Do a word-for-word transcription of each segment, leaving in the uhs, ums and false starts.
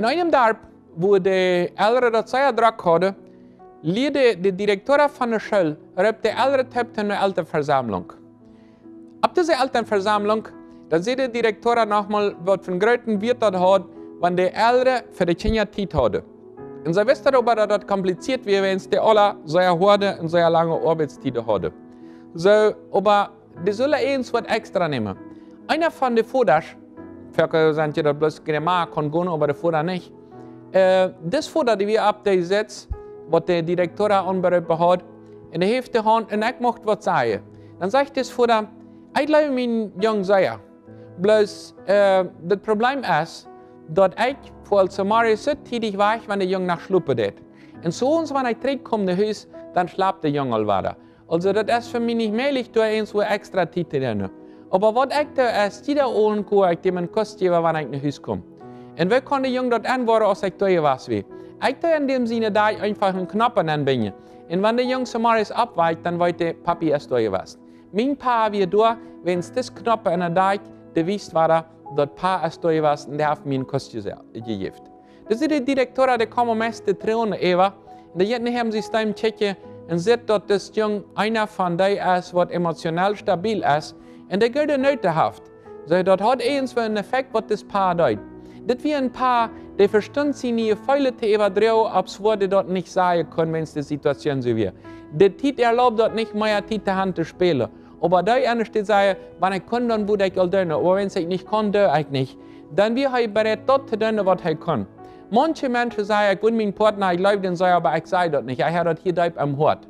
En eenem Darp, wua de Elren daut sea drock hauden, lieed de Direktora von de School, roopt de Elren toop to eene Elternversammlung. Opp dise Elternversammlung, dan säd de Direktora nochmol, waut fa een grooten Wieet daut haud, wan de Elren fa de Kjinja Tiet hauden. Un see wist daut oba, daut daut kompliziert wia, wiels de aula sea hoade un sea lange Oabeitstieden hauden. Soo, oba dee sullen irjent waut extra nämen. Eena von de Vodasch, foaken sent je daut bloos, de Ma kaun gonen, oba de Voda nich. Äh, dis Voda, dee wia opp dee Sitz, waut de Direktora aunberoopen haud, un dee heeft de Haunt un ekj mucht waut sajen. Dan sajcht dis Voda: "Ekj leew mienen Jung sea. Bloos, äh, daut Problem es, daut ekj foa soo zemorjes soo tiedich wajch, wan de Jung noch schlopen deit. Un soo owens, wan ekj trigjkom no Hus, dan schlapt de Jung aul wada. Aulsoo, daut es fa mie nich mäajlich, doa irjent waut extra Tiet to doonen. Oba waut ekj doo es, jieda Owent go ekj däm een Kuss jäwen, wan ekj no Hus kom." Un woo kaun de Jung daut enwoaren, aus ekj doa jewast wia? Ekj doo en däm siene Deakj eefach een Knopp enbinjen. Un wan de Jung soo zemorjes oppwakjt, dan weet dee, Papi es doa jewast. Mien Pa wia doa, wiels dis Knopp enne Deakj, dee wiest wada, daut Pa es doa jewast un dee haft mie een Kuss jese-, jejäft. Dise Direktora, dee kjeem meist de Tronen äwa, un dee jeit no äa System kjikjen un sitt, daut dis Jung eena von dee es, waut emotionell stabil es, un dee goode Noten haft. Soo, daut haud irjent een Effekt, waut dis Pa deed. Dit wia een Pa, dee vestunt siene Jefeelen to äwadroagen, opp Wieed, dee daut nich sajen kunn, wiels de Situation soo wia. De Tiet erlaubt daut nich, mea Tiet to han to spälen. Oba dee aundre, dee säd: "Wan ekj kunn, dan wudd ekj aul doonen, oba wan ekj nich kaun, doo ekj nich." Dan wia hee bereit, daut to doonen, waut hee kunn. Manche Menschen sajen: "Ekj wudd mienen Partner, ekj leew dän sea, oba ekj saj daut nich. Ekj hab daut hia deep em Hoat."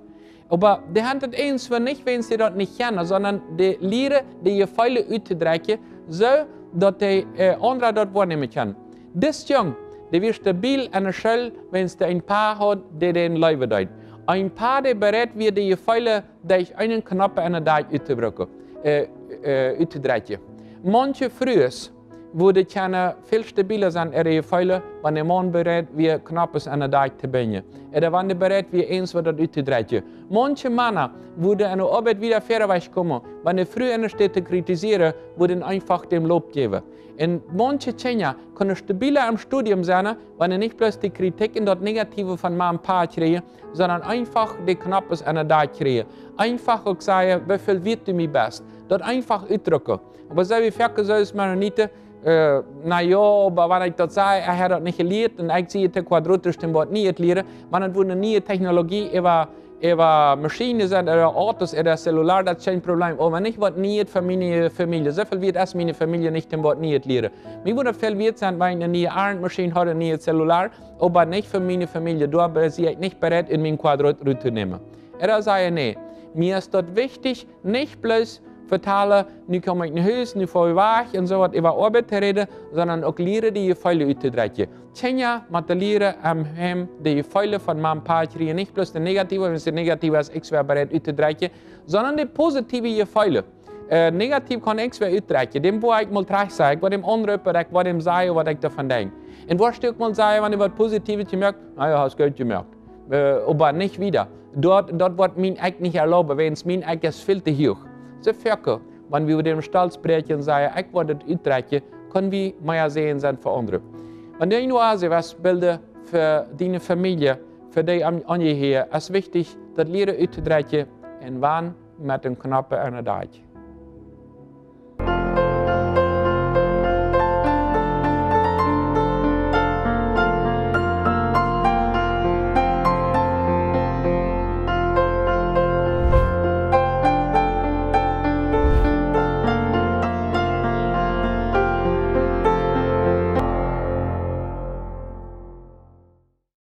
Oba dee han daut irjent nich, wiels see daut nich kjennen, sonda dee lieren, de Jefeelen uttodrekjen, soo daut de, äh, aundre daut woanämen kjennen. Dis Jung, dee wia stabil enne School, wiels dee een Pa haud, dee dän leewen deed. Een Pa, dee bereit wia, de Jefeelen derch eenen Knopp enne Deakj uttodrekjen, äh, äh, uttodrekjen. Manche Frues wudden kjennen väl stabiler sennen äare Jefeelen, wan de Maun bereit wia, Knoppes enne Deakj to binjen. Ooda wan dee bereit wia, irjent waut daut uttodrekjen. Manche Mana wudden enne Oabeit wieda verwajch komen, wan de Fru enne Städ to kritisieren, wudden eefach däm Loff jäwen. Un manche Kjinja kjennen stabiler em Studium sennen, wan see nich bloos de Kritik un daut Negative von Mam un Pa kjrieen, sonda eefach de Knoppes enne Deakj kjrieen. Eefach uk sajen, woo väl wieet du mie best. Daut eefach utdrekjen. Oba soo aus foaken soo aus Mennoniten, äh, na jo, oba wan ekj daut saj, ekj hab daut nich jelieet, un ekj sie to quadratisch, dän woat nie et lieren, wan et woat eene niee Technologie äwa, äwa Maschinen sennen, ooda Autos, ooda Zellular, daut es kjeen Problem. Oba nich waut nieet fa miene Famielje. Soo väl wieet es miene Famielje nich, dän woat nie et lieren. Mie wudd väl wieet sennen, wan ekj eene niee Arntmaschien haud, een nieet Zellular, oba nich fa miene Famielje. Doa sie ekj nich bereit, ut mien Quadrat ruttonämen. Ooda sajen: "Nä, mie es daut wichtich, nich bloos vetalen, nu kom ekj no Hus, nu foa wie wajch un soo waut äwa Oabeit to räden, sonda uk lieren, de Jefeelen uttodrekjen." Kjinja motten lieren, em Heim de Jefeelen von Mam un Pa kjrieen, nich bloos de negative, wan de negative es, ekj sie bereit uttodrekjen, sonda de positive Jefeelen. Äh, negativ kaun ekj sea utdrekjen. Däm woa ekj mol trigj sajen, ekj woa däm aunroopen, ekj woa däm sajen, waut ekj doavon denkj. Un woascht du uk mol sajen, wan du waut Positives jemoakt, na jo, hast goot jemoakt. Äh, oba nich wieda. Daut, daut woat mien Ekj nich erlauben, wiels mien Ekj es väl to huach. Soo foaken, wan wie äwa däm Stolt spräakjen, sajen, ekj woa daut utdrekjen, kjenn wie mea Säajen sennen fa aundre. Wan du eene Oase west bilden fa diene Famielje, fa dee Aunjehieeje, es wichtich, daut lieren uttodrekjen un wan met een Knopp enne Deakj.